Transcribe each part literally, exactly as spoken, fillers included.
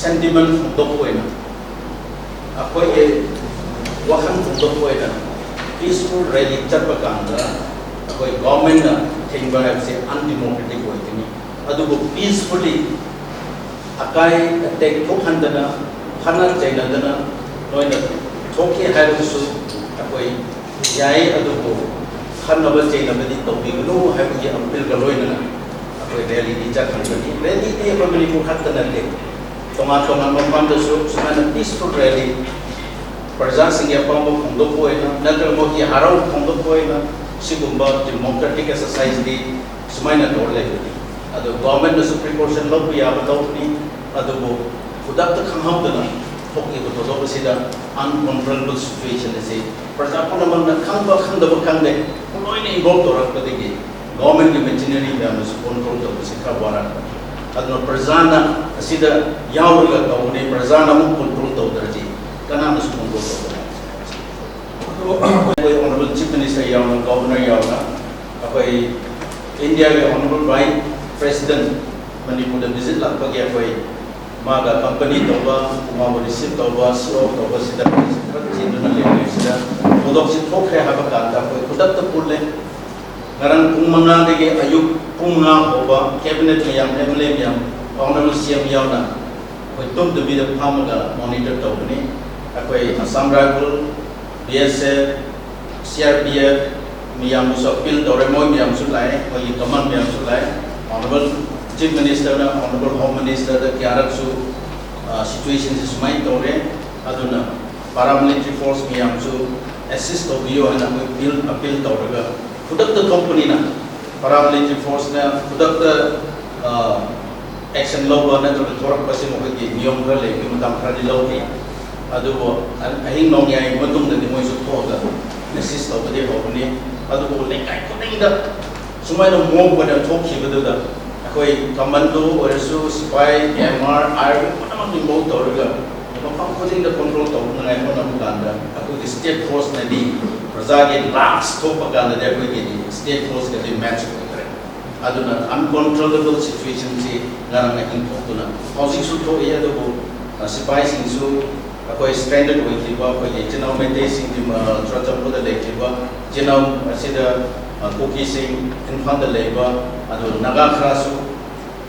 Sentiment ꯐꯣꯡꯗꯣꯛꯄ ꯑꯣꯏꯅ, ꯑꯩꯈꯣꯏꯒꯤ ꯋꯥꯈꯜ ꯐꯣꯡꯗꯣꯛꯄ ꯑꯣꯏꯅ ꯄꯤꯁꯐꯨꯜ ꯔꯦꯂꯤ ꯆꯠꯄ ꯀꯥꯟꯗ ꯑꯩꯈꯣꯏ ꯒꯣꯔꯃꯦꯟꯅ ꯊꯤꯡꯕ ꯍꯥꯏꯕꯁꯦ ꯑꯟꯗꯤꯃꯣꯀ꯭ꯔꯦꯇꯤꯛ ꯑꯣꯏꯒꯅꯤ꯫ ꯑꯗꯨꯕꯨ ꯄꯤꯁꯐꯨꯜꯂꯤ ꯑꯀꯥꯏ ꯑꯇꯦꯛ ꯊꯣꯛꯍꯟꯗꯅ, ꯈꯠꯅ ꯆꯩꯅꯗꯅ ꯅꯣꯏꯅ ꯊꯣꯛꯀꯦ ꯍꯥꯏꯔꯒꯁꯨ ꯑꯩꯈꯣꯏ ꯌꯥꯏ, ꯑꯗꯨꯕꯨ ꯈꯠꯅꯕ ꯆꯩꯅꯕꯗꯤ ꯇꯧꯕꯤꯒꯅꯨ ꯍꯥꯏꯕꯒꯤ ꯑꯄꯤꯜꯒ ꯂꯣꯏꯅꯅ ꯑꯩꯈꯣꯏ ꯔꯦꯂꯤꯗꯤ ꯆꯠꯍꯟꯒꯅꯤ꯫ ꯔꯦꯂꯤꯗꯤ ꯑꯩꯈꯣꯏ ꯃꯅꯤꯄꯨꯔ ꯈꯛꯇ ꯅꯠꯇꯦ, ꯇꯣꯉꯥꯟ ꯇꯣꯉꯥꯟꯕ ꯃꯐꯝꯗꯁꯨ ꯁꯨꯃꯥꯏꯅ ꯄꯤꯁꯐꯨꯜ ꯔꯦꯂꯤ, ꯄ꯭ꯔꯖꯥꯁꯤꯡꯒꯤ ꯑꯄꯥꯝꯕ ꯐꯣꯡꯗꯣꯛꯄ ꯑꯣꯏꯅ ꯅꯠꯇ꯭ꯔꯒ ꯃꯣꯏꯒꯤ ꯍꯔꯥꯎꯕ ꯐꯣꯡꯗꯣꯛꯄ ꯑꯣꯏꯅ ꯁꯤꯒꯨꯝꯕ ꯗꯦꯃꯣꯀ꯭ꯔꯦꯇꯤꯛ ꯑꯦꯛꯁꯔꯁꯥꯏꯁꯇꯤ ꯁꯨꯃꯥꯏꯅ ꯇꯧꯔ ꯂꯩꯕꯅꯤ꯫ ꯑꯗꯣ ꯒꯣꯔꯃꯦꯟꯅꯁꯨ ꯄ꯭ꯔꯤꯀꯣꯁꯟ ꯂꯧꯕ ꯌꯥꯕ ꯂꯧꯕꯅꯤ, ꯑꯗꯨꯕꯨ ꯈꯨꯗꯛꯇ ꯈꯪꯍꯧꯗꯅ ꯊꯣꯛꯂꯤꯕ ꯊꯧꯗꯣꯛ ꯑꯁꯤꯗ ꯑꯟꯀꯟꯇ꯭ꯔꯣꯂꯦꯕꯜ ꯁꯤꯆꯨꯋꯦꯁꯟ ꯑꯁꯤ ꯄ꯭ꯔꯖꯥ ꯄꯨꯝꯅꯃꯛꯅ ꯈꯪꯕ ꯈꯪꯗꯕ ꯈꯪꯗꯦ, ꯂꯣꯏꯅ ꯏꯟꯚꯣꯜꯕ ꯇꯧꯔꯛꯄꯗꯒꯤ ꯒꯣꯔꯃꯦꯟꯒꯤ ꯃꯦꯆꯤꯅꯔꯤ ꯃꯌꯥꯝꯅꯁꯨ ꯀꯟꯇ꯭ꯔꯣꯜ ꯇꯧꯕꯁꯤ ꯈꯔ ꯋꯥꯔꯛꯄ꯫ ꯑꯗꯨꯅ ꯄ꯭ꯔꯖꯥꯅ ꯑꯁꯤꯗ ꯌꯥꯎꯔꯒ ꯇꯧꯕꯅꯤ, ꯄ꯭ꯔꯖꯥꯅ ꯑꯃꯨꯛ ꯀꯟꯇ꯭ꯔꯣꯜ ꯇꯧꯗ꯭ꯔꯗꯤ ꯀꯅꯥꯅꯁꯨ ꯀꯟꯇ꯭ꯔꯣꯜ ꯇꯧꯕ ꯉꯝꯃꯣꯏ꯫ ꯑꯗꯣ ꯑꯩꯈꯣꯏ ꯑꯣꯅꯔꯦꯕꯜ ꯆꯤꯐ ꯃꯤꯅꯤꯁꯇꯔ ꯌꯥꯎꯅ, ꯒꯣꯚꯔꯅꯔ ꯌꯥꯎꯅ, ꯑꯩꯈꯣꯏ ꯏꯟꯗꯤꯌꯥꯒꯤ ꯑꯣꯅꯔꯦꯕꯜ ꯚꯥꯏꯁ ꯄ꯭ꯔꯦꯁꯤꯗꯦꯟ ꯃꯅꯤꯄꯨꯔꯗ ꯚꯤꯖꯤꯠ ꯂꯥꯛꯄꯒꯤ ꯑꯩꯈꯣꯏ ꯃꯥꯒ ꯀꯝꯄꯅꯤ ꯇꯧꯕ, ꯃꯥꯕꯨ ꯔꯤꯁꯤꯞ ꯇꯧꯕ, ꯁꯤ ꯑꯣꯐ ꯇꯧꯕꯁꯤꯗ ꯈꯔ ꯆꯤꯟꯗꯨꯅ ꯂꯩꯔꯤꯉꯩꯁꯤꯗ ꯊꯧꯗꯣꯛꯁꯤ ꯊꯣꯛꯈ꯭ꯔꯦ ꯍꯥꯏꯕ ꯀꯥꯟꯗ ꯑꯩꯈꯣꯏ ꯈꯨꯗꯛꯇ ꯄꯨꯜꯂꯦ꯫ ꯉꯔꯥꯡ ꯄꯨꯡ ꯃꯉꯥꯗꯒꯤ ꯑꯌꯨꯛ ꯄꯨꯡ ꯃꯉꯥ ꯐꯥꯎꯕ ꯀꯦꯕꯤꯅꯦꯠ ꯃꯌꯥꯝ, ꯑꯦꯝ ꯑꯦꯜ ꯑꯦ ꯃꯌꯥꯝ, ꯑꯣꯅꯔꯦꯕꯜ ꯁꯤ ꯑꯦꯝ ꯌꯥꯎꯅ ꯑꯩꯈꯣꯏ ꯇꯨꯝꯗꯕꯤꯗ ꯐꯝꯃꯒ ꯃꯣꯅꯤꯇꯔ ꯇꯧꯕꯅꯤ꯫ ꯑꯩꯈꯣꯏ Assam rifles, B S F, C R P F ꯃꯌꯥꯝꯕꯨꯁꯨ ꯑꯄꯤꯜ ꯇꯧꯔꯦ, ꯃꯣꯏ ꯃꯌꯥꯝꯁꯨ ꯂꯥꯛꯑꯦ, ꯃꯣꯏꯒꯤ ꯀꯃꯥꯟ ꯃꯌꯥꯝꯁꯨ ꯂꯥꯛꯑꯦ꯫ ꯑꯣꯅꯔꯦꯕꯜ ꯆꯤꯐ ꯃꯤꯅꯤꯁꯇꯔꯅ ꯑꯣꯅꯔꯦꯕꯜ ꯍꯣꯝ ꯃꯤꯅꯤꯁꯇꯔꯗ ꯀꯌꯥꯔꯛꯁꯨ ꯁꯤꯆꯨꯋꯦꯁꯟꯁꯤ ꯁꯨꯃꯥꯏꯅ ꯇꯧꯔꯦ, ꯑꯗꯨꯅ ꯄꯥꯔꯥꯃꯤꯂꯤꯇꯔꯤ ꯐꯣꯔꯁ ꯃꯌꯥꯝꯁꯨ ꯑꯦꯁꯤꯁ ꯇꯧꯕꯤꯌꯨ ꯍꯥꯏꯅ ꯑꯩꯈꯣꯏ ꯑꯄꯤꯜ, ꯑꯄꯤꯜ ꯇꯧꯔꯒ ꯈꯨꯗꯛꯇ ꯊꯣꯛꯄꯅꯤꯅ ꯄꯥꯔꯥꯃꯤꯂꯤꯇꯔꯤ ꯐꯣꯔꯁꯅ ꯈꯨꯗꯛꯇ ꯑꯦꯛꯁꯟ ꯂꯧꯕ ꯅꯠꯇ꯭ꯔꯒ ꯊꯣꯔꯛꯄꯁꯤ ꯃꯈꯣꯏꯒꯤ ꯅꯤꯌꯣꯝ ꯈꯔ ꯂꯩꯕꯒꯤ ꯃꯇꯝ ꯈꯔꯗꯤ ꯂꯧꯈꯤ꯫ ꯑꯗꯨꯕꯨ ꯑꯍꯤꯡ ꯅꯣꯡꯌꯥꯏ ꯃꯇꯨꯡꯗꯗꯤ ꯃꯣꯏꯁꯨ ꯊꯣꯛꯑꯒ ꯑꯦꯁꯤꯁ ꯇꯧꯕꯗꯤ ꯍꯧꯕꯅꯤ꯫ ꯑꯗꯨꯕꯨ ꯂꯩꯀꯥꯏ ꯈꯨꯗꯤꯡꯗ ꯁꯨꯃꯥꯏꯅ ꯃꯣꯕ ꯑꯣꯏꯅ ꯊꯣꯛꯈꯤꯕꯗꯨꯗ ꯑꯩꯈꯣꯏ ꯀꯃꯟꯗꯣ ꯑꯣꯏꯔꯁꯨ, ꯁꯤꯐꯥꯏ, ꯑꯦꯝ ꯑꯥꯔ, ꯑꯥꯔꯃꯤ ꯄꯨꯝꯅꯃꯛ ꯏꯟꯚꯣꯜꯕ ꯇꯧꯔꯒ ꯃꯐꯝ ꯈꯨꯗꯤꯡꯗ ꯀꯟꯇ꯭ꯔꯣꯜ ꯇꯧꯅꯉꯥꯏ ꯍꯣꯠꯅꯕ ꯀꯥꯟꯗ ꯑꯩꯈꯣꯏꯒꯤ ꯁ꯭ꯇꯦꯠ ꯐꯣꯔꯁꯅꯗꯤ ꯄ꯭ꯔꯖꯥꯒꯤ ꯂꯥꯁ ꯊꯣꯛꯄ ꯀꯥꯟꯗꯗꯤ ꯑꯩꯈꯣꯏꯒꯤꯗꯤ ꯁ꯭ꯇꯦꯠ ꯐꯣꯔꯁꯀꯗꯤ ꯃꯦꯠꯆ ꯑꯣꯏꯗ꯭ꯔꯦ꯫ ꯑꯗꯨꯅ uncontrollable situationꯁꯤ ꯉꯔꯥꯡꯅ ꯏꯪꯊꯣꯛꯇꯨꯅ ꯍꯧꯖꯤꯛꯁꯨ ꯊꯣꯛꯏ꯫ ꯑꯗꯨꯕꯨ, ꯑ, ꯁꯤꯐꯥꯏꯁꯤꯡꯁꯨ ꯑꯩꯈꯣꯏ stranded ꯑꯣꯏꯈꯤꯕ ꯑꯩꯈꯣꯏꯒꯤ ꯏꯆꯤꯟ ꯏꯅꯥꯎ ꯃꯩꯇꯩꯁꯤꯡꯒꯤ, ꯑ, ꯆꯨꯔꯆꯥꯟꯄꯨꯔꯗ ꯂꯩꯈꯤꯕ ꯏꯆꯤꯟ ꯏꯅꯥꯎ ꯑꯁꯤꯗ, ꯑ, ꯀꯨꯀꯤꯁꯤꯡ ꯏꯝꯐꯥꯜꯗ ꯂꯩꯕ, ꯑꯗꯨ ꯅꯥꯒꯥ ꯈꯔꯁꯨ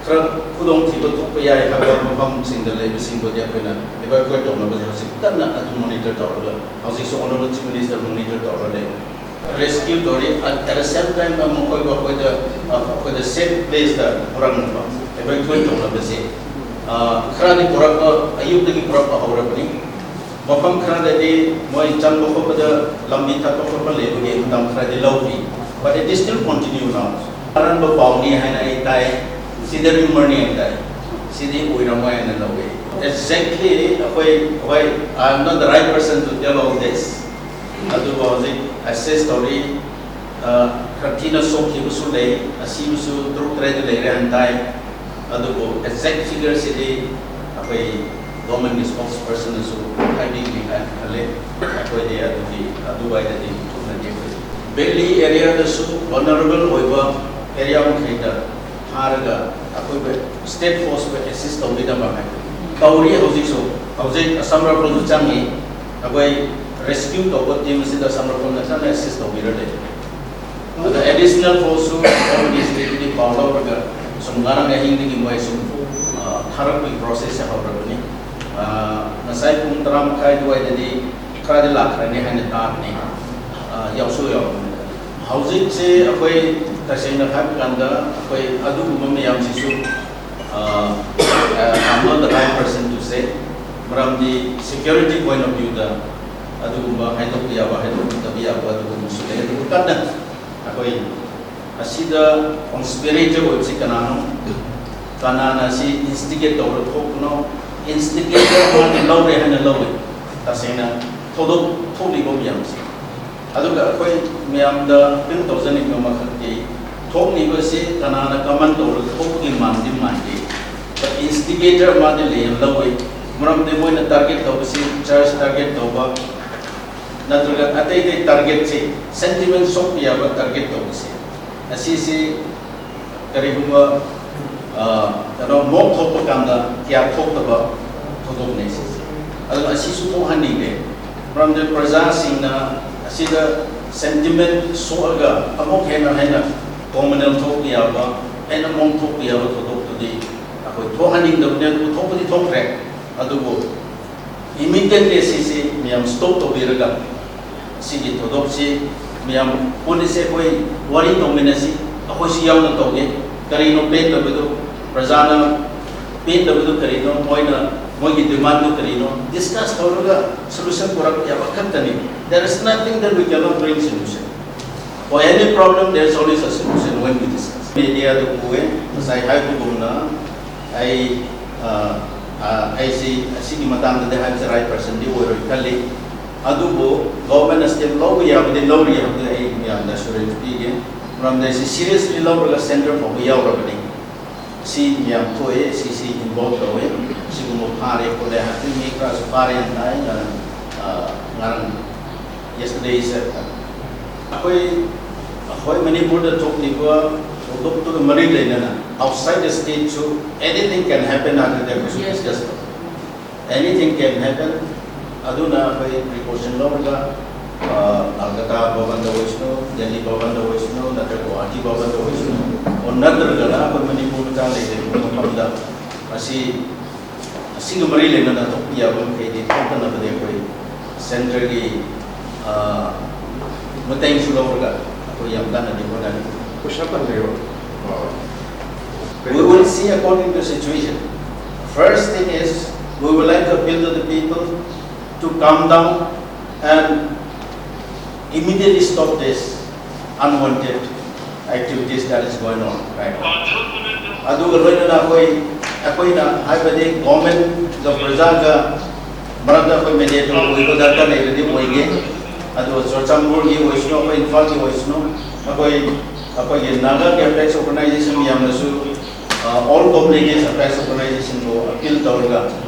ꯈꯔ ꯈꯨꯗꯣꯡꯊꯤꯕ ꯊꯣꯛꯄ ꯌꯥꯏ ꯍꯥꯏꯕ ꯃꯐꯝꯁꯤꯡꯗ ꯂꯩꯕꯁꯤꯡꯕꯨꯗꯤ ꯑꯩꯈꯣꯏꯅ evacuate ꯇꯧꯅꯕꯁꯦ ꯍꯧꯖꯤꯛ ꯀꯟꯅ ꯑꯗꯨ monitor ꯇꯧꯔꯒ, ꯍꯧꯖꯤꯛꯁꯨ Honourable Chief Minister monitor ꯇꯧꯔꯒ ꯂꯩ꯫ Rescue ꯇꯧꯔꯤ꯫ At, at the same time, ꯃꯈꯣꯏꯕꯨ ꯑꯩꯈꯣꯏꯗ, ꯑ, ꯑꯩꯈꯣꯏꯗ safe placeꯇ ꯄꯨꯔꯛꯅꯕ, evacuate ꯇꯧꯅꯕꯁꯦ, ꯑ, ꯈꯔꯗꯤ ꯄꯨꯔꯛꯄ, ꯑꯌꯨꯛꯇꯒꯤ ꯄꯨꯔꯛꯄ ꯍꯧꯔꯕꯅꯤ꯫ ꯃꯐꯝ ꯈꯔꯗꯗꯤ ꯃꯣꯏ ꯆꯪꯕ ꯈꯣꯠꯄꯗ ꯂꯝꯕꯤ ꯊꯠꯄ ꯈꯣꯠꯄ ꯂꯩꯕꯒꯤ ꯃꯇꯝ ꯈꯔꯗꯤ ꯂꯧꯈꯤ꯫ But it is still continue now. ꯑꯔꯥꯟꯕ ꯄꯥꯎꯅꯤ ꯍꯥꯏꯅ ꯑꯩ ꯇꯥꯏ꯫ ꯁꯤꯗ rumourꯅꯤ ꯍꯥꯏꯅ ꯇꯥꯏ꯫ ꯁꯤꯗꯤ ꯑꯣꯏꯔꯝꯃꯣꯏ ꯍꯥꯏꯅ ꯂꯧꯏ꯫ Exactly ꯑꯩꯈꯣꯏ, ꯍꯣꯏ, I am not the right person to tell all this. ꯑꯗꯨꯕꯨ ꯍꯧꯖꯤꯛ assess ꯇꯧꯔꯤ꯫ ꯑ, ꯈꯔ ꯊꯤꯅ ꯁꯣꯛꯈꯤꯕꯁꯨ ꯂꯩ, ꯑꯁꯤꯕꯁꯨ ꯇꯔꯨꯛ ꯇꯔꯦꯠꯇꯤ ꯂꯩꯔꯦ ꯍꯥꯏꯅ ꯇꯥꯏ꯫ ꯑꯗꯨꯕꯨ exact figureꯁꯤꯗꯤ ꯑꯩꯈꯣꯏ governmentꯀꯤ spokespersonꯅꯁꯨ ꯍꯥꯏꯕꯤꯒꯅꯤ ꯍꯥꯏꯅ ꯈꯜꯂꯤ꯫ ꯑꯩꯈꯣꯏꯗꯤ ꯑꯗꯨꯒꯤ, ꯑꯗꯨꯋꯥꯏꯗꯗꯤ ꯊꯨꯅꯗꯤ ꯑꯩꯈꯣꯏ valley areaꯗꯁꯨ vulnerable ꯑꯣꯏꯕ area ꯃꯈꯩꯗ ꯊꯥꯔꯒ ꯑꯩꯈꯣꯏꯕꯨ state forceꯕꯨ assist ꯇꯧꯕꯤꯅꯕ ꯍꯥꯏꯕ ꯇꯧꯔꯤ꯫ ꯍꯧꯖꯤꯛꯁꯨ, ꯍꯧꯖꯤꯛ Assam Riflesꯁꯨ ꯆꯪꯉꯤ꯫ ꯑꯩꯈꯣꯏ rescue ꯇꯧꯕ team ꯑꯁꯤꯗ Assam Riflesꯅ ꯀꯟꯅ assist ꯇꯧꯕꯤꯔ ꯂꯩ꯫ ꯑꯗ additional forceꯁꯨ governmentꯀꯤꯗꯒꯤ ꯄꯥꯎ ꯂꯧꯔꯒ ꯁꯨꯝ ꯉꯔꯥꯡ ꯑꯍꯤꯡꯗꯒꯤ ꯃꯣꯏ ꯁꯨꯝ, ꯑ, ꯊꯥꯔꯛꯄꯒꯤ processꯁꯦ ꯍꯧꯔꯕꯅꯤ꯫ ꯑ, ꯉꯁꯥꯏ ꯄꯨꯡ ꯇꯔꯥ ꯃꯈꯥꯏ ꯑꯗꯨꯋꯥꯏꯗꯗꯤ ꯈꯔꯗꯤ ꯂꯥꯛꯈ꯭ꯔꯅꯤ ꯍꯥꯏꯅ ꯇꯥꯕꯅꯤ꯫ ꯑ, ꯌꯥꯎꯁꯨ ꯌꯥꯎꯔꯕꯅꯤ꯫ ꯍꯧꯖꯤꯛꯁꯦ ꯑꯩꯈꯣꯏ ꯇꯁꯦꯡꯅ ꯍꯥꯏꯕ ꯀꯥꯟꯗ ꯑꯩꯈꯣꯏ ꯑꯗꯨꯒꯨꯝꯕ ꯃꯌꯥꯝꯁꯤꯁꯨ, ꯑ, ꯑ, I'm not the right person to say, ꯃꯔꯝꯗꯤ security point of viewꯗ ꯑꯗꯨꯒꯨꯝꯕ ꯍꯥꯏꯗꯣꯛꯄ ꯌꯥꯕ, ꯍꯥꯏꯗꯣꯛꯇꯕ ꯌꯥꯕ ꯑꯗꯨꯒꯨꯝꯕꯁꯨ ꯂꯩ꯫ ꯑꯗꯨꯕꯨ ꯀꯟꯅ ꯑꯩꯈꯣꯏ ꯑꯁꯤꯗ conspirator ꯑꯣꯏꯕꯁꯤ ꯀꯅꯥꯅꯣ, ꯀꯅꯥꯅ ꯁꯤ instigate ꯇꯧꯔ ꯊꯣꯛꯄꯅꯣ, instigator ꯑꯃꯗꯤ ꯂꯧꯔꯦ ꯍꯥꯏꯅ ꯂꯧꯋꯤ꯫ ꯇꯁꯦꯡꯅ ꯊꯧꯗꯣꯛ ꯊꯣꯛꯂꯤꯕ ꯃꯌꯥꯝꯁꯤ꯫ ꯑꯗꯨꯒ ꯑꯩꯈꯣꯏ ꯃꯌꯥꯝꯗ ꯑꯄꯤꯜ ꯇꯧꯖꯅꯤꯡꯕ ꯑꯃꯈꯛꯇꯤ, ꯊꯣꯛꯂꯤꯕꯁꯤ ꯀꯅꯥꯅ command ꯇꯧꯔꯒ ꯊꯣꯛꯄꯒꯤ ꯃꯥꯟꯗꯤ ꯃꯥꯟꯗꯦ, but instigator ꯑꯃꯗꯤ ꯂꯩꯔꯝꯂꯧꯏ꯫ ꯃꯔꯝꯗꯤ ꯃꯣꯏꯅ target ꯇꯧꯕꯁꯤ church target ꯇꯧꯕ ꯅꯠꯇ꯭ꯔꯒ ꯑꯇꯩ ꯑꯇꯩ targetꯁꯤ, sentiment ꯁꯣꯛꯄ ꯌꯥꯕ target ꯇꯧꯕꯁꯤ, ꯑꯁꯤꯁꯤ ꯀꯔꯤꯒꯨꯝꯕ ꯑ, ꯀꯩꯅꯣ ꯃꯣꯞ ꯊꯣꯛꯄ ꯀꯥꯟꯗ ꯀꯌꯥ ꯊꯣꯛꯇꯕ ꯊꯧꯗꯣꯛꯅꯤ ꯁꯤꯁꯦ꯫ ꯑꯗꯨꯅ ꯑꯁꯤꯁꯨ ꯊꯣꯛꯍꯟꯅꯤꯡꯗꯦ꯫ ꯃꯔꯝꯗꯤ ꯄ꯭ꯔꯖꯥꯁꯤꯡꯅ ꯑꯁꯤꯗ ꯁꯦꯟꯇꯤꯃꯦꯟ ꯁꯣꯛꯑꯒ ꯑꯃꯨꯛ ꯍꯦꯟꯅ ꯍꯦꯟꯅ ꯀꯣꯃꯅꯦꯜ ꯊꯣꯛꯄ ꯌꯥꯕ, ꯍꯦꯟꯅ ꯃꯣꯞ ꯊꯣꯛꯄ ꯌꯥꯕ ꯊꯧꯗꯣꯛꯇꯨꯗꯤ ꯑꯩꯈꯣꯏ ꯊꯣꯛꯍꯟꯅꯤꯡꯗꯕꯅꯤ꯫ ꯑꯗꯨꯕꯨ ꯊꯣꯛꯄꯗꯤ ꯊꯣꯛꯈ꯭ꯔꯦ꯫ ꯑꯗꯨꯕꯨ ꯏꯃꯤꯗꯤꯌꯦꯠꯂꯤ ꯑꯁꯤꯁꯤ ꯃꯌꯥꯝ ꯁ꯭ꯇꯣꯞ ꯇꯧꯕꯤꯔꯒ, ꯑꯁꯤꯒꯤ ꯊꯧꯗꯣꯛꯁꯤ ꯃꯌꯥꯝ ꯄꯨꯟꯅꯁꯦ ꯑꯩꯈꯣꯏ ꯋꯥꯔꯤ ꯇꯧꯃꯤꯟꯅꯁꯤ꯫ ꯑꯩꯈꯣꯏꯁꯨ ꯌꯥꯎꯅ ꯇꯧꯒꯦ꯫ ꯀꯔꯤꯅꯣ ꯄꯦꯟꯗꯕꯗꯨ, ꯄ꯭ꯔꯖꯥꯅ ꯄꯦꯟꯗꯕꯗꯨ ꯀꯔꯤꯅꯣ, ꯃꯣꯏꯅ, ꯃꯣꯏꯒꯤ ꯗꯤꯃꯥꯟꯗꯨ ꯀꯔꯤꯅꯣ, ꯗꯤꯁꯀꯁ ꯇꯧꯔꯒ ꯁꯣꯂꯨꯁꯟ ꯄꯨꯔꯛꯄ ꯌꯥꯕ ꯈꯛꯇꯅꯤ꯫ There is nothing that we cannot bring solution. For any problem, there is always a solution when we discuss. ꯃꯦꯗꯤꯌꯥꯗ ꯎꯑꯦ, ꯉꯁꯥꯏ ꯍꯥꯏꯕꯒꯨꯝꯅ, ꯑꯩ ꯑ, ꯑ, ꯑꯩꯁꯤ ꯑꯁꯤꯒꯤ ꯃꯇꯥꯡꯗꯗꯤ ꯍꯥꯏꯕꯁꯦ ꯔꯥꯏꯠ ꯄꯔꯁꯟꯗꯤ ꯑꯣꯏꯔꯣꯏ ꯈꯜꯂꯤ꯫ ꯑꯗꯨꯕꯨ ꯒꯣꯚꯔꯟꯃꯦꯟꯠꯅ ꯁ꯭ꯇꯦꯞ ꯂꯧꯕ ꯌꯥꯕꯗꯤ ꯂꯧꯔꯤ ꯍꯥꯏꯕꯗꯤ ꯑꯩ ꯃꯌꯥꯝꯗ ꯑꯦꯁꯨꯔꯦꯟꯁ ꯄꯤꯒꯦ꯫ ꯃꯔꯝꯗꯤ ꯑꯩꯁꯤ ꯁꯤꯔꯤꯌꯁꯂꯤ ꯂꯧꯔꯒ ꯁꯦꯟꯇꯔ ꯐꯥꯎꯕ ꯌꯥꯎꯔꯕꯅꯤ꯫ ꯁꯤ ꯃꯌꯥꯝ ꯊꯣꯛꯑꯦ, ꯁꯤꯁꯤ ꯏꯟꯚꯣꯜꯕ ꯇꯧꯋꯦ, ꯁꯤꯒꯨꯝꯕ ꯐꯥꯔꯦ ꯈꯣꯠꯂꯦ ꯍꯥꯏꯕꯗꯤ ꯃꯤ ꯈꯔꯁꯨ ꯐꯥꯔꯦꯅ ꯇꯥꯏ꯫ ꯑ, ꯉꯔꯥꯡ, yesterday is, ꯑꯩꯈꯣꯏ, ꯑꯩꯈꯣꯏ ꯃꯅꯤꯄꯨꯔꯗ ꯊꯣꯛꯂꯤꯕ ꯊꯧꯗꯣꯛꯇꯨꯒ ꯃꯔꯤ ꯂꯩꯅꯅ outside the state ꯁꯨ anything can happen ꯍꯥꯏꯕꯗꯤ ꯑꯩꯈꯣꯏꯁꯨ ꯗꯤꯁꯀꯁ ꯇꯧ꯫ Anything can happen. ꯑꯗꯨꯅ ꯑꯩꯈꯣꯏ ꯄ꯭ꯔꯤꯀꯣꯁꯟ ꯂꯧꯔꯒ, ꯑ, ꯀꯜꯀꯇꯥ ꯚꯕꯟꯗ ꯑꯣꯏꯁꯅꯨ, ꯗꯦꯜꯂꯤ ꯚꯕꯟꯗ ꯑꯣꯏꯁꯅꯨ, ꯅꯠꯇ꯭ꯔꯒ ꯒꯨꯋꯥꯍꯥꯇꯤ ꯚꯕꯟꯗ ꯑꯣꯏꯁꯅꯨ, ꯑꯣꯔ ꯅꯠꯇ꯭ꯔꯒꯅ ꯑꯩꯈꯣꯏ ꯃꯅꯤꯄꯨꯔ ꯃꯆꯥ ꯂꯩꯔꯤꯕ ꯃꯐꯝꯗ ꯑꯁꯤ, ꯑꯁꯤꯒ ꯃꯔꯤ ꯂꯩꯅꯅ ꯊꯣꯛꯄ ꯌꯥꯕ ꯃꯈꯩꯗꯤ ꯊꯣꯛꯇꯅꯕꯗꯤ ꯑꯩꯈꯣꯏ ꯁꯦꯟꯇꯔꯒꯤ, ꯑ, ꯃꯇꯦꯡꯁꯨ ꯂꯧꯔꯒ ꯑꯩꯈꯣꯏ ꯌꯥꯝ ꯀꯟꯅꯗꯤ ꯍꯣꯠꯅꯔꯤ꯫ ꯀꯣꯏꯁꯟ ꯍꯪꯕꯤꯔꯣ꯫ We will see according to situation. First thing is, we would like to appeal to the people to calm down and immediately stop this unwanted activities that is going on right now. ꯑꯗꯨꯒ ꯂꯣꯏꯅꯅ ꯑꯩꯈꯣꯏ, ꯑꯩꯈꯣꯏꯅ ꯍꯥꯏꯕꯗꯤ ꯒꯣꯚꯔꯟꯃꯦꯟꯠꯀ ꯄ꯭ꯔꯖꯥꯒ ꯃꯔꯛꯇ ꯑꯩꯈꯣꯏ ꯃꯦꯗꯤꯌꯦꯇꯔ ꯑꯣꯏꯕ ꯗꯔꯀꯥꯔ ꯂꯩꯔꯗꯤ ꯑꯣꯏꯒꯦ꯫ ꯑꯗꯨꯒ ꯆꯨꯔꯆꯥꯟꯄꯨꯔꯒꯤ ꯑꯣꯏꯁꯅꯨ, ꯑꯩꯈꯣꯏ ꯏꯝꯐꯥꯜꯒꯤ ꯑꯣꯏꯁꯅꯨ, ꯑꯩꯈꯣꯏ, ꯑꯩꯈꯣꯏꯒꯤ ꯅꯥꯒꯥꯒꯤ ꯑꯄꯦꯛꯁ ꯑꯣꯔꯒꯅꯥꯏꯖꯦꯁꯟ ꯃꯌꯥꯝꯅꯁꯨ, ꯑ, ꯑꯣꯜ ꯀꯣꯝꯄꯅꯤꯒꯤ ꯑꯄꯦꯛꯁ ꯑꯣꯔꯒꯅꯥꯏꯖꯦꯁꯟꯕꯨ ꯑꯄꯤꯜ ꯇꯧꯔꯒ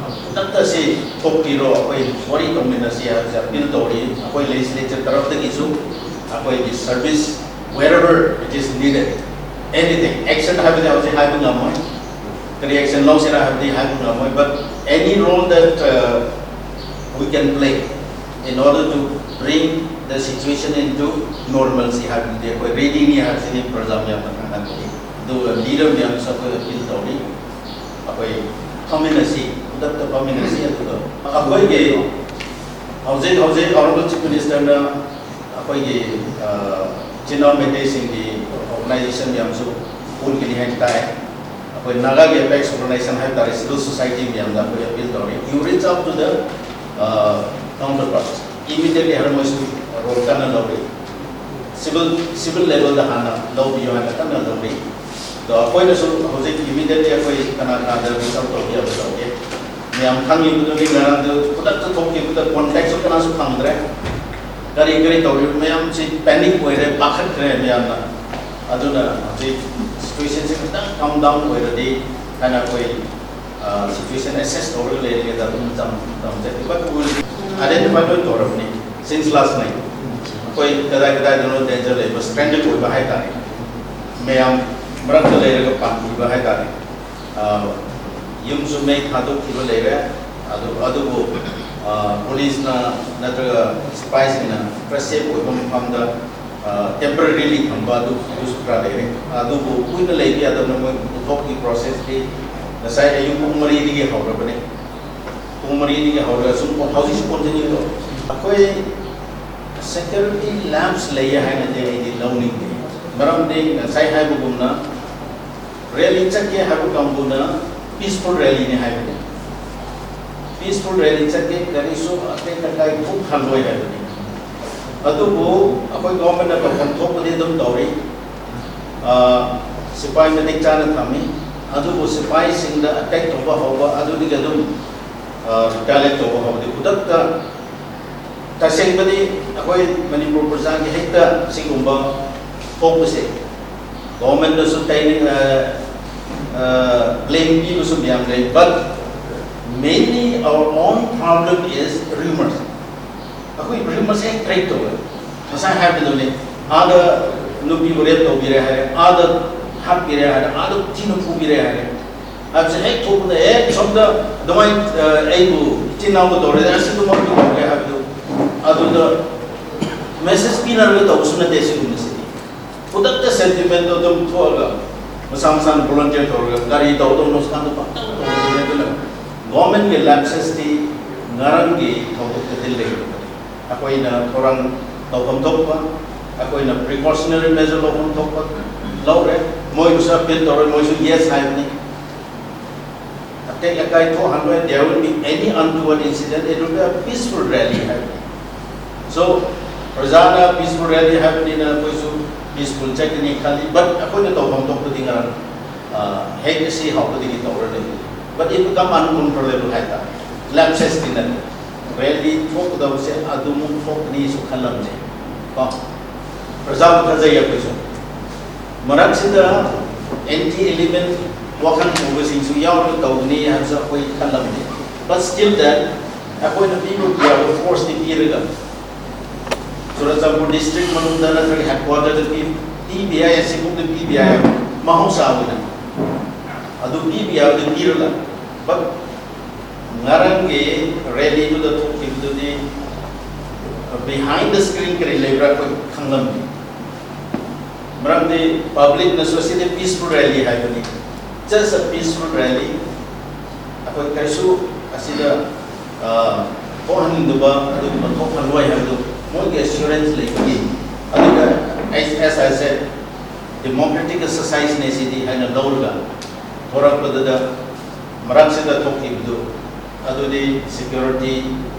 ꯈꯨꯗꯛꯇ ꯁꯤ ꯊꯣꯛꯄꯤꯔꯣ, ꯑꯩꯈꯣꯏ ꯋꯥꯔꯤ ꯇꯧꯃꯤꯟꯅꯁꯤ ꯍꯥꯏꯕꯁꯦ ꯑꯄꯤꯜ ꯇꯧꯔꯤ꯫ ꯑꯩꯈꯣꯏ ꯂꯦꯖꯤꯁꯂꯦꯆꯔ ꯇꯔꯞꯇꯒꯤꯁꯨ ꯑꯩꯈꯣꯏꯒꯤ service wherever it is needed, Anything, action ꯍꯥꯏꯕꯗꯤ ꯍꯧꯖꯤꯛ ꯍꯥꯏꯕ ꯉꯝꯃꯣꯏ, ꯀꯔꯤ action ꯂꯧꯁꯤꯔꯥ ꯍꯥꯏꯕꯗꯤ ꯍꯥꯏꯕ ꯉꯝꯃꯣꯏ, but any role that uh, we can play in order to bring the situation into normalcy ꯍꯥꯏꯕꯗꯤ ꯑꯩꯈꯣꯏ readyꯅꯤ ꯍꯥꯏꯕꯁꯤꯗꯤ ꯄ꯭ꯔꯖꯥ ꯃꯌꯥꯝꯅ ꯈꯪꯍꯟꯕꯅꯤ꯫ ꯑꯗꯨꯒ leader ꯃꯌꯥꯝꯁꯨ ꯑꯩꯈꯣꯏ appeal ꯇꯧꯔꯤ, ꯑꯩꯈꯣꯏ ꯐꯝꯃꯤꯟꯅꯁꯤ, ꯈꯨꯗꯛꯇ ꯐꯝꯃꯤꯟꯅꯁꯤ꯫ ꯑꯗꯨꯒ ꯑꯩꯈꯣꯏꯒꯤ ꯍꯧꯖꯤꯛ ꯍꯧꯖꯤꯛ Honourable Chief Ministerꯅ ꯑꯩꯈꯣꯏꯒꯤ ꯏꯆꯤꯟ ꯏꯅꯥꯎ ꯃꯩꯇꯩꯁꯤꯡꯒꯤ organization ꯃꯌꯥꯝꯁꯨ ꯄꯨꯟꯒꯅꯤ ꯍꯥꯏꯅ ꯇꯥꯏ꯫ ꯑꯩꯈꯣꯏ Nagaꯒꯤ apex organization ꯍꯥꯏꯕ ꯇꯥꯔꯦ, civil society ꯃꯌꯥꯝꯗ ꯑꯩꯈꯣꯏ appeal ꯇꯧꯔꯤ, you reach out to the counterparts immediately ꯍꯥꯏꯔ ꯃꯣꯏꯁꯨ role ꯀꯟꯅ ꯂꯧꯔꯤ꯫ Civil civil levelꯗ ꯍꯥꯟꯅ ꯂꯧꯕꯤꯌꯨ ꯍꯥꯏꯅ ꯀꯟꯅ ꯂꯧꯔꯤ꯫ ꯑꯗꯣ ꯑꯩꯈꯣꯏꯅꯁꯨ ꯍꯧꯖꯤꯛ immediately ꯑꯩꯈꯣꯏ ꯀꯅꯥ ꯀꯅꯥꯗ reach out ꯇꯧꯕ ꯌꯥꯕ ꯇꯧꯒꯦ꯫ ꯃꯌꯥꯝ ꯈꯪꯉꯤꯕꯗꯨꯅꯤ, ꯉꯔꯥꯡꯗꯨ ꯈꯨꯗꯛꯇ ꯊꯣꯛꯈꯤꯕꯗ contactꯁꯨ ꯀꯅꯥꯁꯨ ꯐꯪꯗ꯭ꯔꯦ꯫ ꯀꯔꯤ ꯀꯔꯤ ꯇꯧꯔꯤꯕ ꯃꯌꯥꯝꯁꯤ panic ꯑꯣꯏꯔꯦ, ꯄꯥꯈꯠꯈ꯭ꯔꯦ ꯃꯌꯥꯝꯅ꯫ ꯑꯗꯨꯅ ꯍꯧꯖꯤꯛ situationꯁꯤ ꯈꯤꯇꯪ calm down ꯑꯣꯏꯔꯗꯤ ꯍꯥꯏꯅ ꯑꯩꯈꯣꯏ situation assess ꯇꯧꯔꯒ ꯂꯩꯔꯤꯉꯩꯗ ꯑꯗꯨꯝ ꯃꯇꯝ ꯃꯇꯝ ꯆꯠꯈꯤ꯫ But we identify ꯂꯣꯏ ꯇꯧꯔꯕꯅꯤ since last night꯫ ꯑꯩꯈꯣꯏ ꯀꯗꯥꯏ ꯀꯗꯥꯏꯗꯅꯣ danger ꯂꯩꯕ, stranded ꯑꯣꯏꯕ ꯍꯥꯏꯇꯥꯔꯦ, ꯃꯌꯥꯝ ꯃꯔꯛꯇ ꯂꯩꯔꯒ ꯄꯥꯟꯈꯤꯕ ꯍꯥꯏꯇꯥꯔꯦ꯫ ꯌꯨꯝꯁꯨ ꯃꯩ ꯊꯥꯗꯣꯛꯈꯤꯕ ꯂꯩꯔꯦ꯫ ꯑꯗꯨ ꯑꯗꯨꯕꯨ ꯄꯨꯂꯤꯁꯅ ꯅꯠꯇ꯭ꯔꯒ ꯁꯤꯐꯥꯏꯁꯤꯡꯅ ꯈꯔ safe ꯑꯣꯏꯕ ꯃꯐꯝꯗ temporarily ꯊꯝꯕ ꯑꯗꯨ ꯑꯗꯨꯁꯨ ꯈꯔ ꯂꯩꯔꯦ꯫ ꯑꯗꯨꯕꯨ ꯀꯨꯏꯅ ꯂꯩꯕ ꯌꯥꯗꯕꯅ ꯃꯣꯏ ꯄꯨꯊꯣꯛꯀꯤ processꯇꯤ ꯉꯁꯥꯏ ꯑꯌꯨꯛ ꯄꯨꯡ ꯃꯔꯤꯗꯒꯤ ꯍꯧꯔꯕꯅꯦ꯫ ꯄꯨꯡ ꯃꯔꯤꯗꯒꯤ ꯍꯧꯔꯒ ꯁꯨꯝ ꯍꯧꯖꯤꯛꯁꯨ continue ꯇꯧꯔꯤ꯫ ꯑꯩꯈꯣꯏ security lapse ꯂꯩꯌꯦ ꯍꯥꯏꯅꯗꯤ ꯑꯩꯗꯤ ꯂꯧꯅꯤꯡꯗꯦ꯫ ꯃꯔꯝꯗꯤ ꯉꯁꯥꯏ ꯍꯥꯏꯕꯒꯨꯝꯅ rally ꯆꯠꯀꯦ ꯍꯥꯏꯕ ꯀꯥꯡꯕꯨꯅ peaceful rallyꯅꯤ ꯍꯥꯏꯕꯅꯤ꯫ Peaceful rally ꯆꯠꯀꯦ, ꯀꯔꯤꯁꯨ ꯑꯇꯦꯛ ꯑꯀꯥꯏ ꯄꯨꯛ ꯊꯜꯂꯣꯏ ꯍꯥꯏꯕꯅꯤ꯫ ꯑꯗꯨꯕꯨ ꯑꯩꯈꯣꯏ governmentꯅ ꯇꯧꯐꯝ ꯊꯣꯛꯄꯗꯤ ꯑꯗꯨꯝ ꯇꯧꯔꯤ꯫ ꯁꯤꯐꯥꯏ ꯃꯇꯤꯛ ꯆꯥꯅ ꯊꯝꯃꯤ꯫ ꯑꯗꯨꯕꯨ ꯁꯤꯐꯥꯏꯁꯤꯡꯗ attack ꯇꯧꯕ ꯍꯧꯕ, ꯑꯗꯨꯗꯒꯤ ꯑꯗꯨꯝ retaliate ꯇꯧꯕ ꯍꯧꯕꯗꯤ ꯈꯨꯗꯛꯇ ꯇꯁꯦꯡꯕꯗꯤ ꯑꯩꯈꯣꯏ ꯃꯅꯤꯄꯨꯔ ꯄ꯭ꯔꯖꯥꯒꯤ ꯍꯦꯛꯇ ꯁꯤꯒꯨꯝꯕ ꯊꯣꯛꯄꯁꯦ governmentꯗꯁꯨ ꯇꯩ blame ꯄꯤꯕꯁꯨ ꯃꯌꯥꯝ ꯂꯩ, but mainly our own problem is rumors꯫ ꯑꯩꯈꯣꯏ rumors ꯍꯦꯛ create ꯇꯧꯋꯦ꯫ ꯉꯁꯥꯏ ꯍꯥꯏꯕꯗꯨꯅꯤ, ꯑꯥꯗ ꯅꯨꯄꯤꯕꯨ rape ꯇꯧꯕꯤꯔꯦ ꯍꯥꯏꯔꯦ, ꯑꯥꯗ ꯍꯥꯠꯄꯤꯔꯦ ꯍꯥꯏꯔꯦ, ꯑꯥꯗ ꯊꯤꯅ ꯐꯨꯕꯤꯔꯦ ꯍꯥꯏꯔꯦ꯫ ꯍꯥꯏꯕꯁꯦ ꯍꯦꯛ ꯊꯣꯛꯄꯗ, ꯑꯦ, ꯁꯣꯝꯗ ꯑꯗꯨꯃꯥꯏꯅ, ꯑ, ꯑꯩꯕꯨ ꯏꯆꯤꯟ ꯏꯅꯥꯎꯕꯨ ꯇꯧꯔꯦ, ꯑꯁꯤꯗꯨꯃꯛꯇꯤ ꯇꯧꯔꯦ ꯍꯥꯏꯕꯗꯨ, ꯑꯗꯨꯗ ꯃꯦꯁꯦꯖ ꯄꯤꯅꯔꯒ ꯇꯧꯕꯁꯨ ꯅꯠꯇꯦ ꯁꯤꯒꯨꯝꯕꯁꯤꯗꯤ꯫ ꯈꯨꯗꯛꯇ ꯁꯦꯟꯇꯤꯃꯦꯟꯗꯣ ꯑꯗꯨꯝ ꯊꯣꯛꯑꯒ ꯃꯁꯥ ꯃꯁꯥꯅ ꯚꯣꯂꯟꯇꯤꯌꯔ ꯇꯧꯔꯒ ꯀꯔꯤ ꯇꯧꯗꯧꯅꯣ ꯁꯨꯃꯥꯏꯅ ꯄꯪꯇꯧ ꯇꯧꯕꯅꯦ꯫ ꯑꯗꯨꯅ ꯒꯣꯔꯃꯦꯟꯒꯤ ꯂꯦꯞꯁꯦꯁꯇꯤ ꯉꯔꯥꯡꯒꯤ ꯊꯧꯗꯣꯛꯇꯗꯤ ꯂꯩꯔꯕꯅꯤ꯫ ꯑꯩꯈꯣꯏꯅ ꯊꯧꯔꯥꯡ ꯇꯧꯐꯝ ꯊꯣꯛꯄ, ꯑꯩꯈꯣꯏꯅ ꯄ꯭ꯔꯤꯀꯣꯁꯅꯔꯤ ꯃꯦꯖꯔ ꯂꯧꯐꯝ ꯊꯣꯛꯄ ꯂꯧꯔꯦ꯫ ꯃꯣꯏꯕꯨꯁꯨ ꯑꯄꯤꯜ ꯇꯧꯔꯦ, ꯃꯣꯏꯁꯨ ꯌꯦꯁ ꯍꯥꯏꯕꯅꯤ꯫ ꯑꯇꯦꯛ ꯑꯀꯥꯏ ꯊꯣꯛꯍꯟꯂꯣꯏ, there will be any untoward incident, it will be a peaceful rally ꯍꯥꯏꯕꯅꯤ꯫ So, ꯄ꯭ꯔꯖꯥꯅ ꯄꯤꯁꯐꯨꯜ ꯔꯦꯂꯤ ꯍꯥꯏꯕꯅꯤꯅ ꯑꯩꯈꯣꯏꯁꯨ ꯄꯤꯁꯐꯨꯜ ꯆꯠꯀꯅꯤ ꯈꯜꯂꯤ, but ꯑꯩꯈꯣꯏꯅ ꯇꯧꯐꯝ ꯊꯣꯛꯄꯗꯤ ꯉꯔꯥꯡ, ꯑ, ꯍꯦꯛ ꯑꯁꯤ ꯍꯧꯕꯗꯒꯤ ꯇꯧꯔ ꯂꯩ꯫ But it become uncontrollable ꯍꯥꯏꯇꯥꯔꯦ꯫ ꯂꯦꯞꯁꯦꯁꯇꯤ ꯅꯠꯇꯦ꯫ ꯔꯦꯂꯤ ꯊꯣꯛꯀꯗꯕꯁꯦ ꯑꯗꯨꯃꯨꯛ ꯊꯣꯛꯀꯅꯤꯁꯨ ꯈꯜꯂꯝꯗꯦ꯫ ꯀꯣ? ꯄ꯭ꯔꯖꯥꯕꯨ ꯊꯥꯖꯩ ꯑꯩꯈꯣꯏꯁꯨ꯫ ꯃꯔꯛꯁꯤꯗ ꯑꯦꯟꯇꯤ ꯑꯦꯂꯤꯃꯦꯟ ꯋꯥꯈꯜ ꯄꯨꯕꯁꯤꯡꯁꯨ ꯌꯥꯎꯔꯒ ꯇꯧꯒꯅꯤ ꯍꯥꯏꯕꯁꯨ ꯑꯩꯈꯣꯏ ꯈꯜꯂꯝꯗꯦ꯫ But still that ꯑꯩꯈꯣꯏꯅ ꯄꯤꯕ ꯌꯥꯕ ꯐꯣꯔꯁꯇꯤ ꯄꯤꯔꯒ ꯆꯨꯔꯆꯥꯟꯄꯨꯔ ꯗꯤꯁꯇ꯭ꯔꯤꯛ ꯃꯅꯨꯡꯗ ꯅꯠꯇ꯭ꯔꯒ ꯍꯦꯗꯀ꯭ꯋꯥꯇꯔꯗ ꯄꯤ-, ꯄꯤꯕ ꯌꯥꯏ, ꯑꯁꯤꯒꯨꯝꯕꯗ ꯄꯤꯕ ꯌꯥꯏ ꯍꯥꯏꯕ ꯃꯍꯧꯁꯥ ꯑꯣꯏꯅ ꯑꯗꯨ ꯄꯤꯕ ꯌꯥꯕꯗꯤ ꯄꯤꯔꯒ, but ꯉꯔꯥꯡꯒꯤ ꯔꯦꯂꯤꯗꯨꯗ ꯊꯣꯛꯈꯤꯕꯗꯨꯗꯤ behind the screen ꯀꯔꯤ ꯂꯩꯕ꯭ꯔꯥ ꯑꯩꯈꯣꯏ ꯈꯪꯂꯝꯃꯤ꯫ ꯃꯔꯝꯗꯤ ꯄꯕ꯭ꯂꯤꯛꯅꯁꯨ ꯑꯁꯤꯗꯤ ꯄꯤꯁꯐꯨꯜ ꯔꯦꯂꯤ ꯍꯥꯏꯕꯅꯤ, just a peaceful rally, ꯑꯩꯈꯣꯏ ꯀꯔꯤꯁꯨ ꯑꯁꯤꯗ, ꯑ, ꯊꯣꯛꯍꯟꯅꯤꯡꯗꯕ ꯑꯗꯨꯒꯨꯝꯕ ꯊꯣꯛꯍꯜꯂꯣꯏ ꯍꯥꯏꯕꯗꯨ ꯃꯣꯏꯒꯤ ꯑꯦꯁꯨꯔꯦꯟꯁ ꯂꯩꯕꯒꯤ, ꯑꯗꯨꯒ as, as I said, democratic exerciseꯅꯦ ꯁꯤꯗꯤ ꯍꯥꯏꯅ ꯂꯧꯔꯒ ꯊꯣꯔꯛꯄꯗꯨꯗ ꯃꯔꯛꯁꯤꯗ ꯊꯣꯛꯈꯤꯕꯗꯨ ꯑꯗꯨꯗꯤ ꯁꯦꯀ꯭ꯌꯨꯔꯤꯇꯤ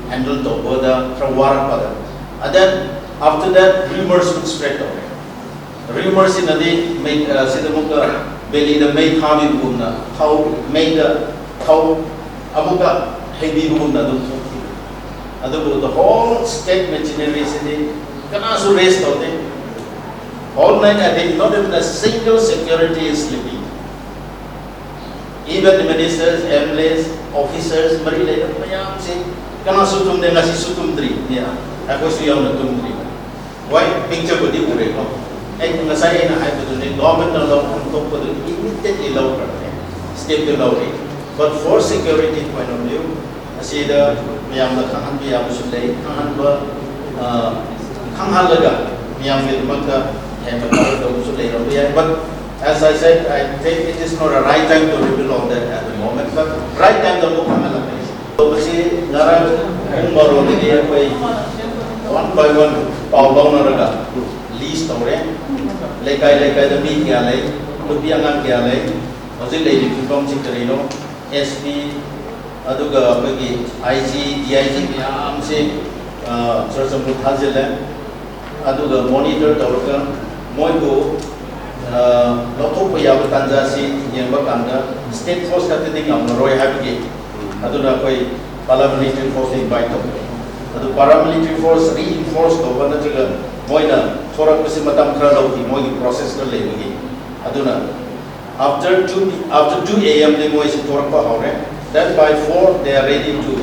ꯍꯦꯟꯗꯜ ꯇꯧꯕꯗ ꯈꯔ ꯋꯥꯔꯛꯄꯗ, and then after that rumors would spread ꯇꯧꯔꯦ꯫ ꯔꯤꯃꯔꯁꯤꯅꯗꯤ ꯃꯩ, ꯑ, ꯁꯤꯗ ꯑꯃꯨꯛꯀ ꯕꯦꯂꯤꯗ ꯃꯩ ꯊꯥꯕꯤꯕꯒꯨꯝꯅ, ꯊꯥꯎ, ꯃꯩꯗ ꯊꯥꯎ ꯑꯃꯨꯛꯀ ꯍꯩꯕꯤꯕꯒꯨꯝꯅ ꯑꯗꯨꯝ ꯊꯣꯛꯈꯤ꯫ ꯑꯗꯨꯕꯨ the whole state machineryꯁꯤꯗꯤ ꯀꯅꯥꯁꯨ ꯔꯦꯁ ꯇꯧꯗꯦ꯫ Whole night, I think, not even a single security is sleeping. Even the ministers, M L As, officers, ꯃꯔꯤ ꯂꯩꯅꯕ ꯃꯌꯥꯝꯁꯤ ꯀꯅꯥꯁꯨ ꯇꯨꯝꯗꯦ, ꯉꯁꯤꯁꯨ ꯇꯨꯝꯗ꯭ꯔꯤ꯫ ꯑꯩꯈꯣꯏꯁꯨ ꯌꯥꯎꯅ ꯇꯨꯝꯗ꯭ꯔꯤ꯫ ꯍꯣꯏ, ꯄꯤꯛꯆꯔꯕꯨꯗꯤ ꯎꯔꯦꯀꯣ꯫ ꯑꯩ ꯉꯁꯥꯏ ꯑꯩꯅ ꯍꯥꯏꯕꯗꯨꯅꯤ, ꯒꯣꯔꯃꯦꯟꯅ ꯂꯧꯐꯝ ꯊꯣꯛꯄꯗꯨ ꯏꯃꯤꯗꯤꯌꯦꯠꯂꯤ ꯂꯧꯈ꯭ꯔꯕꯅꯦ, ꯁ꯭ꯇꯦꯞꯇꯨ ꯂꯧꯔꯤ꯫ But for security point of view, ꯑꯁꯤꯗ ꯃꯌꯥꯝꯗ ꯈꯪꯍꯟꯕ ꯌꯥꯕꯁꯨ ꯂꯩ, ꯈꯪꯍꯟꯕ, ꯑ, ꯈꯪꯍꯜꯂꯒ ꯃꯤꯌꯥꯝꯒꯤꯗꯃꯛꯇ ꯍꯦꯟꯅ ꯐꯒꯗꯧꯕꯁꯨ ꯂꯩꯔꯝꯕ ꯌꯥꯏ꯫ But as I said, I think it is not a right time to reveal all that at the moment, but right time ꯗ ꯑꯃꯨꯛ ꯈꯪꯍꯜꯂꯛꯀꯅꯤ꯫ ꯇꯧꯕꯁꯤ ꯉꯔꯥꯡ ꯄꯨꯡ ꯕꯥꯔꯣꯗꯒꯤ ꯑꯩꯈꯣꯏ one by one ꯄꯥꯎ ꯂꯧꯅꯔꯒ ꯂꯤꯁ ꯇꯧꯔꯦ꯫ ꯂꯩꯀꯥꯏ ꯂꯩꯀꯥꯏꯗ ꯃꯤ ꯀꯌꯥ ꯂꯩ, ꯅꯨꯄꯤ ꯑꯉꯥꯡ ꯀꯌꯥ ꯂꯩ, ꯍꯧꯖꯤꯛ ꯂꯩꯔꯤꯕ ꯐꯤꯕꯝꯁꯤ ꯀꯔꯤꯅꯣ, ꯑꯦꯁ ꯄꯤ, ꯑꯗꯨꯒ ꯑꯩꯈꯣꯏꯒꯤ ꯑꯥꯏ ꯖꯤ, ꯗꯤ ꯑꯥꯏ ꯖꯤ ꯃꯌꯥꯝꯁꯦ, ꯑ, ꯆꯨꯔꯆꯥꯟꯄꯨꯔ ꯊꯥꯖꯤꯜꯂꯦ꯫ ꯑꯗꯨꯒ ꯃꯣꯅꯤꯇꯔ ꯇꯧꯔꯒ ꯃꯣꯏꯕꯨ, ꯑ, ꯂꯧꯊꯣꯛꯄ ꯌꯥꯕ ꯇꯥꯟꯖꯥꯁꯤ ꯌꯦꯡꯕ ꯀꯥꯟꯗ ꯁ꯭ꯇꯦꯠ ꯐꯣꯔꯁ ꯈꯛꯇꯗꯤ ꯉꯝꯃꯔꯣꯏ ꯍꯥꯏꯕꯒꯤ, ꯑꯗꯨꯅ ꯑꯩꯈꯣꯏ ꯄꯥꯔꯥꯃꯤꯂꯤꯇꯔꯤ ꯐꯣꯔꯁ ꯏꯟꯚꯥꯏꯠ ꯇꯧꯕꯅꯤ꯫ ꯑꯗꯨ ꯄꯥꯔꯥꯃꯤꯂꯤꯇꯔꯤ ꯐꯣꯔꯁ ꯔꯤꯏꯟꯐꯣꯔꯁ ꯇꯧꯕ ꯅꯠꯇ꯭ꯔꯒ ꯃꯣꯏꯅ ꯊꯣꯔꯛꯄꯁꯤ ꯃꯇꯝ ꯈꯔ ꯂꯧꯈꯤ, ꯃꯣꯏꯒꯤ ꯄ꯭ꯔꯣꯁꯦꯁ ꯈꯔ ꯂꯩꯕꯒꯤ꯫ ꯑꯗꯨꯅ after two, after two A M ꯗꯤ ꯃꯣꯏꯁꯤ ꯊꯣꯔꯛꯄ ꯍꯧꯔꯦ꯫ Then by four they are ready to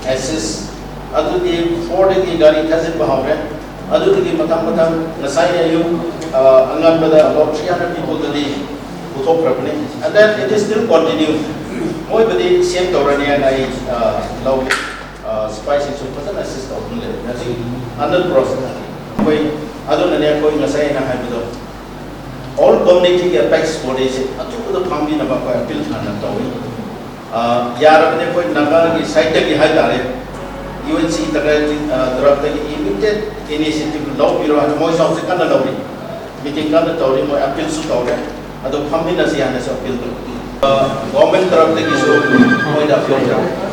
assist. ꯑꯗꯨꯗꯤ ꯐꯣꯔꯗꯒꯤ ꯒꯥꯔꯤ ꯊꯥꯖꯤꯟꯕ ꯍꯧꯔꯦ꯫ ꯑꯗꯨꯗꯒꯤ ꯃꯊꯪ ꯃꯊꯪ ꯉꯁꯥꯏ ꯑꯌꯨꯛ, ꯑ, ꯑꯉꯟꯕꯗ about three hundred people ꯗꯗꯤ ꯄꯨꯊꯣꯛꯈ꯭ꯔꯕꯅꯤ꯫ And then it is still continue. ꯃꯣꯏꯕꯨꯗꯤ ꯁꯦꯞ ꯇꯧꯔꯅꯤ ꯍꯥꯏꯅ ꯑꯩ, ꯑ, ꯂꯧꯏ꯫ ꯑ, ꯁꯤꯐꯥꯏꯁꯤꯡꯁꯨ ꯐꯖꯅ ꯑꯦꯁꯤꯁ ꯇꯧꯗꯨꯅ ꯂꯩꯔꯦ꯫ ꯍꯧꯖꯤꯛ ꯑꯟꯗꯔ ꯄ꯭ꯔꯣꯁꯦꯁ ꯑꯩꯈꯣꯏ꯫ ꯑꯗꯨꯅꯅꯦ ꯑꯩꯈꯣꯏ ꯉꯁꯥꯏ ꯑꯩꯅ ꯍꯥꯏꯕꯗꯣ, ꯑꯣꯜ ꯀꯝꯃ꯭ꯌꯨꯅꯤꯇꯤꯒꯤ ꯑꯦꯄꯦꯛꯁ ꯕꯣꯗꯤꯁꯦ ꯑꯊꯨꯕꯗ ꯐꯝꯃꯤꯟꯅꯕ ꯑꯩꯈꯣꯏ ꯑꯄꯤꯜ ꯍꯥꯟꯅ ꯇꯧꯏ꯫ ꯑ, ꯌꯥꯔꯕꯗꯤ ꯑꯩꯈꯣꯏ ꯅꯥꯒꯥꯒꯤ ꯁꯥꯏꯠꯇꯒꯤ ꯍꯥꯏꯇꯥꯔꯦ, ꯌꯨ ꯑꯦꯟ ꯁꯤ ꯇꯔꯥꯏꯕꯦꯜ, ꯑ, ꯇꯔꯞꯇꯒꯤ ꯏꯃꯤꯗꯤꯌꯦꯠ ꯏꯅꯤꯁꯤꯌꯦꯇꯤꯚ ꯂꯧꯕꯤꯔꯣ ꯍꯥꯏꯅ ꯃꯣꯏꯁꯨ ꯍꯧꯖꯤꯛ ꯀꯟꯅ ꯂꯧꯔꯤ, ꯃꯤꯇꯤꯡ ꯀꯟꯅ ꯇꯧꯔꯤ, ꯃꯣꯏ ꯑꯄꯤꯜꯁꯨ ꯇꯧꯔꯦ꯫ ꯑꯗꯣ ꯐꯝꯃꯤꯟꯅꯁꯤ ꯍꯥꯏꯅꯁꯨ ꯑꯄꯤꯜ ꯇꯧꯔꯤ꯫ ꯑ, ꯒꯣꯔꯃꯦꯟ ꯇꯔꯞꯇꯒꯤꯁꯨ ꯃꯣꯏꯗ ꯑꯄꯤꯜ ꯇꯧꯔꯦ꯫